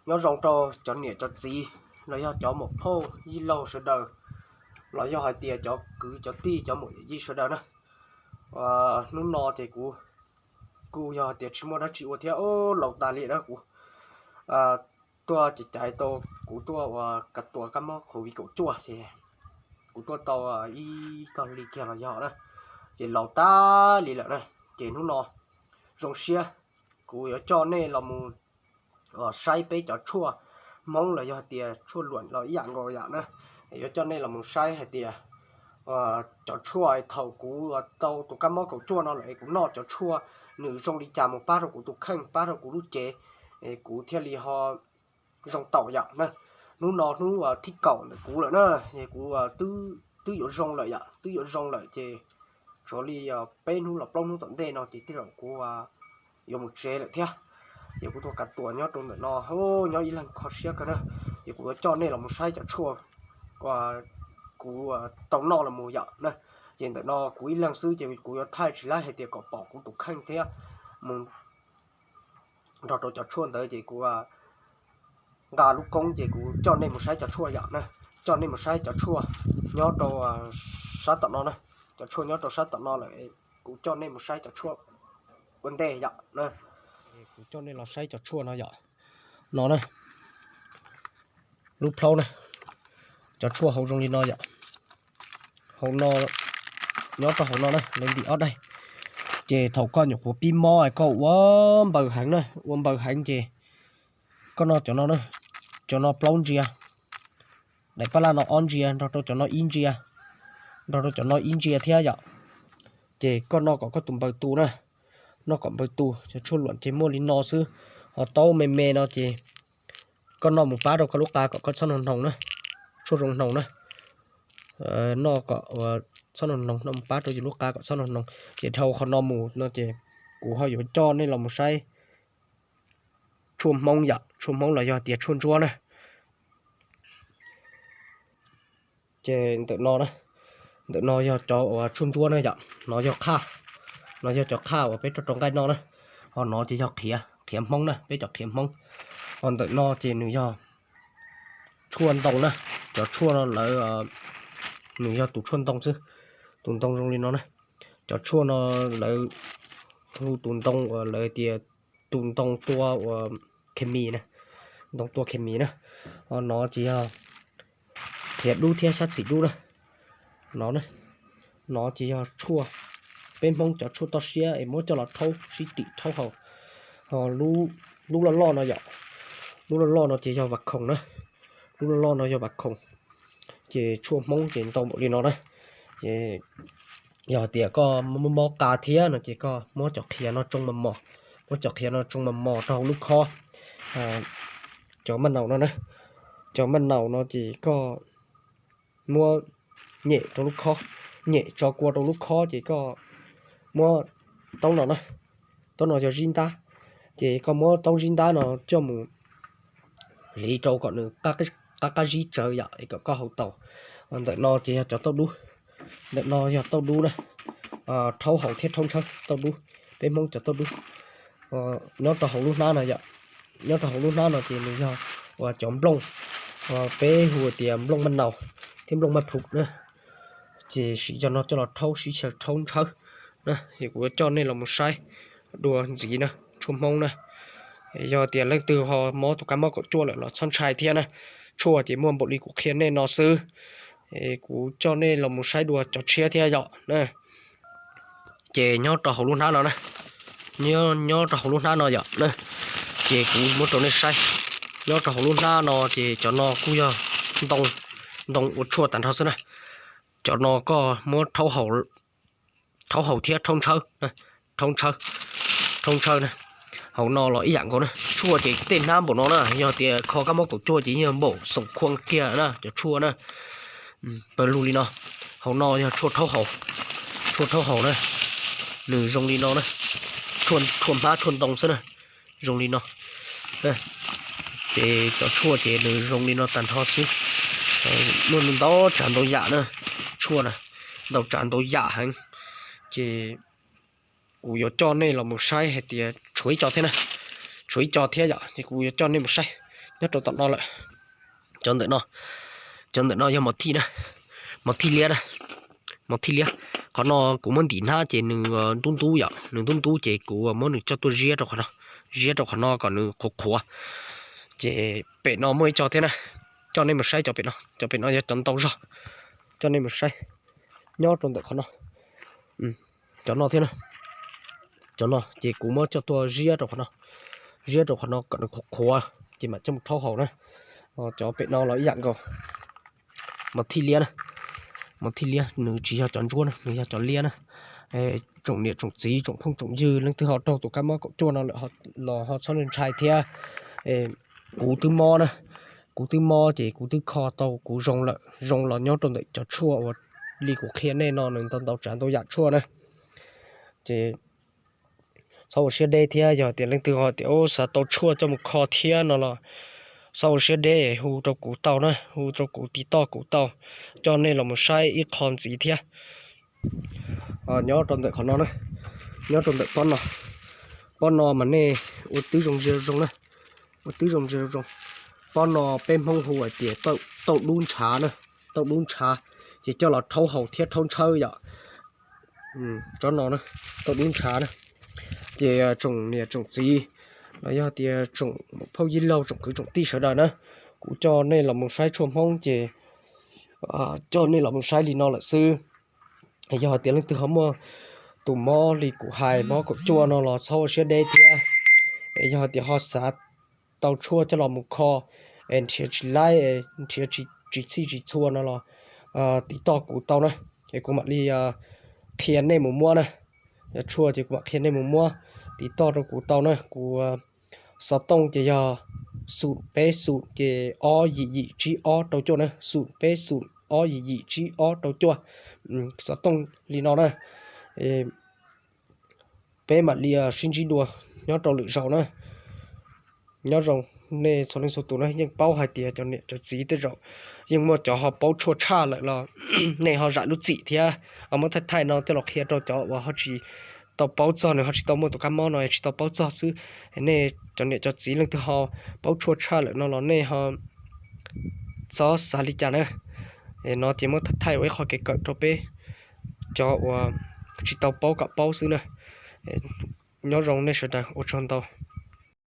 Nyob zoo rau cov niam cov txiv los yog cov muam phauj yij laug sawv daws, los yog hais tias cov kwv cov tij cov muam yij sawv daws na. Hnub no ces kuv kuj yog hais tias tsis muaj dab tsi ua thiab, laus tas li na kuv tuaj ces caiv tau, kuv tuaj ua ka tuas kab mob covid kaum cuaj ces kuv tuaj tau ib tog hli kiag los yog na, ces laus tas li lawm na. Ces hnub no zoo siab kuv yuav coj nej los mus saib peb cov tshuaj Hmoob los yog hais tias tshuaj luam los ib yam nkaus yam na. Yuav coj nej los mus saib hais tias cov tshuaj thaum kuv tau tus kab mob kaum cuaj no lawm es kuv noj cov tshuaj nws zoo li cas mus pab rau kuv tus kheej, pab rau kuv lub cev, es kuv thiaj li ho zoo taum yom na. Hnub no hnub thib kaum ntawm kuv lawm na, es kuv twb yuav zoo lawm yom, twb yuav zoo lawm ces tsuav li peb hnub los plaub hnub tom ntej no ces tej zaum kuv yuav mus tsev lawm thiab. Ces kuv tuaj ka tuas nyob rau ntawm no, nyob ib leeg kho siab kawg na. Ces kuv yuav coj nej los mus saib cov tshuaj kuv tau noj los mus yom na. Ces ntawm no kuv ib leeg xwb ces kuv yuav thaij tsis laib hais tias kom pom kuv tus kheej thiab mus nrog rau cov tshuaj ntawd ces kuv nqa lub koob ces kuv coj nej mus saib cov tshuaj yom na. Coj nej mus saib cov tshuaj nyob rau sab tom no na. Cov tshuaj nyob rau sab tom no lawm, kuv coj nej mus saib cov tshuaj ua ntej yom na. Kuv coj nej los saib cov tshuaj no yom. No na, lub plhaub na, cov tshuaj hauv zoo li no yom. Hauv no, nyob rau hauv no na, lawv ntim ob daig. Ces thaum koj nyuam qhuav pib mob koj ua npaws heev na, ua npaws heev ces koj noj cov no na, cov no plaub ntsia, daim paj laj no ob ntsia, nrog rau cov no ib ntsia, nrog rau cov no ib ntsia thiab yom. Ces koj noj kom koj tus npaws tu na, noj kom npaws tu. Cov tshuaj luam ces muaj li no xwb, ho taub me me no ces koj noj mus pab rau koj lub qa kom koj txhob noj hnoos na, tshuaj zoo hnoos na. Noj kom txhob noj hnoos, noj mus pab rau yus lub qa kom txhob noj hnoos. Ces dhau qhov no mus no ces kuv ho yuav coj nej los mus saib tshuaj Hmoob yom, tshuaj Hmoob los yog tias tshuaj ntsuab na. Ces ntawm no, ntawm no yog cov uas tshuaj ntsuab na yom, no yog qhaj, no yog cov qhaj uas peb rau rau nqaij noj na. Ho no ces yog qhiav, qhiav Hmoob na, peb cov qhiav Hmoob. Ho ntawm no ces nws yog tshuaj ntoo na, cov tshuaj no lawv, nws yog tus tshuaj ntoo xwb, tus ntoo zoo li no na. Cov tshuaj no lawv hu tus ntoo uas lawv tias tus ntoo tua uas khes mis na, ntoo tua khes mis na. Ho no ces yog qhiav dub thiab sab txhim dub na. No, no ces yog tshuaj, peb Hmoob cov tshuaj toj siab es muab coj los rhaub sib tim rhaub haus. Ho lub loj loj no yom, lub loj loj no ces yog vas khoom na, lub loj loj no yog vas khoom. Ces tshuaj Hmoob ces ntau npaum li no na. Ces yog tias koj mob mob qa thiab no ces koj muab cov qhiav no tsoo mos mos, muab cov qhiav no tsoo mos mos rau hauv lub khob, cov maj naus no na, cov maj naus no ces koj muab nyem rau lub khob, nyem tso kua rau lub khob ces koj muab taub no na, taub no yog zib ntab, ces koj muab taub zib ntab no coj mus hliv rau kom nws qab qab zib tsawv yom es kom koj haus tau. Ntawm no ces yog cov tauj dub, ntawm no yog tauj dub na, rhaub haus thiab rhaub ntshawb tauj dub, peb Hmoob cov tauj dub. Nyob rau hauv lub hnab no yom, nyob rau hauv lub hnab no ces nws yog uas cov nplooj, peb hu tias nplooj maj naus thiab nplooj maj plhum na. Ces sim cov no coj los rhaub sib xyaw rhaub ntshawb na. Ces kuv yuav coj nej los mus saib dua ntxiv na, tshuaj Hmoob na. Yog tias leej twg ho mob tus kab mob kaum cuaj lawm los txhob ntshai thiab na. Tshuaj ces muaj npaum li kuv qhia nej no xwb. Kuv coj nej los mus saib dua cov tshiab thiab yom na. Ces nyob rau hauv lub hnab no na, nyob rau hauv lub hnab no yom na, ces kuv muab rau nej saib. Nyob rau hauv lub hnab no ces cov no kuj yog ntoo, ntoo ua tshuaj tag nrho xwb na. Cov no koj muab rhaub haus thiab rhaub ntshawb, rhaub ntshawb, rhaub ntshawb na. Hauv no los ib yam nkaus na, tshuaj ces tej hnab npaum no na, yog tias kho kab mob kaum cuaj ces yeej yog npaum xoom khuam kiag na cov tshuaj na. Pawg lug li no, hauv no yog tshuaj rhaub haus, tshuaj rhaub haus na, nws zoo li no na, tshuaj hmab tshuaj ntoo xwb na, zoo li no. Ces cov tshuaj ces nws zoo li no tag nrho xwb. Muaj ntau tsav ntau yam na, tshuaj na, ntau tsav ntau yam heev. Ces kuv yuav coj nej los mus saib hais tias tshuav ib co thiab na, tshuav ib co thiab yom, ces kuv yuav coj nej mus saib. nyob rau tom no lawm. Cov ntawm no, cov ntawm no yog mos thij na, mos thij liab na, mos thij liab. Qhov no kuv muab ntim hnab ces nws ntub ntub yom, nws ntub ntub ces kuv muab nws coj tuaj ziab rau qhov no, ziab rau qhov no kom nws qhuav qhuav. Ces pem no muaj ib co thiab na, coj nej mus saib cov pem no, cov pem no yog cov ntau zog, coj nej mus saib nyob rau ntawm qhov no. Cov no thiab na, cov no ces kuv muab coj tuaj ziab rau qhov no, ziab rau qhov no kom nws qhuav qhuav ces mam coj mus rhaub haus na. Cov pem no los ib yam nkaus, mos thij liab na, mos thij liab nws tsis yog cov ntsuab na, nws yog cov liab na. Tsoom niam tsoom txiv tsoom phooj tsoom ywg leej twg ho raug tus kab mob kaum cuaj no lawm los ho txhob ntshai thiab. Kuv twb mob na, kuv twb mob ces kuv twb kho tau kuv zoo lawm, zoo los nyob rau ntawm cov tshuaj uas li kuv qhia nej no nws ntau ntau tsav ntau yam tshuaj na. Ces txhob ua siab deb thiab, yog tias leej twg ho tias xav tau tshuaj coj mus kho thiab no los txhob ua siab deb, hu rau kuv tau na, hu rau kuv tiv toj kuv tau, coj nej los mus saib ib qho ntxiv thiab. Nyob rau ntawm qhov no na, nyob rau ntawm pob no, pob no mas nej ua tib zoo ntsia zoo na, ua tib zoo ntsia zoo. Pob no peb Hmoob hu hais tias tauj dub ntshav na, tauj dub ntshav, ces coj los rhaub haus thiab rhaub ntshawb yom. Tsob no, tauj dub ntshav na. Ces tsoom niam tsoom txiv los yog tias tsoom phauj yij laug tsoom kwv tsoom tij sawv daws na, kuv coj nej los mus saib tshuaj Hmoob ces coj nej los mus saib li no lawm xwb. Yog hais tias leej twg ho muaj tus mob li kuv hais mob kaum cuaj no los txhob ua siab deb thiab. Yog hais tias ho xav tau tshuaj coj los mus kho es nrhiav tsis laib, nrhiav tsis txhij tsis txhua no los tiv toj kuv tau na, es kuv mam li qhia nej mus muab na. Yog tshuaj ces kuv mam qhia nej mus muab, tiv toj rau kuv tau na. Kuv xov tooj ces yog xum peb xum ces ob yim yim tsib ob rau cuaj na, xum peb xum ob yim yim tsib ob rau cuaj. Xov tooj li no na. Peb mam li sib ntsib dua nyob rau lwm zaus na. Nyob zoo nej txhua leej txhua tus na, yeej paub hais tias cov niam cov txiv tej zaum yeej muaj cov ho paub tshuaj tshaj lawm los nej ho zam lub txim thiab, muab thaij thaij no coj los qhia rau cov uas ho tsis tau paub txog, nws ho tsis tau muaj tus kab mob no tsis tau paub txog xwb. Nej cov niam cov txiv leej twg ho paub tshuaj tshaj lawm no los nej ho txhob xav li cas na. No ces muab thaij thaij ua ib qho kev kawm rau peb cov uas tsis tau paub kom paub xwb na. Nyob zoo nej sawv daws, ua tsaug ntau.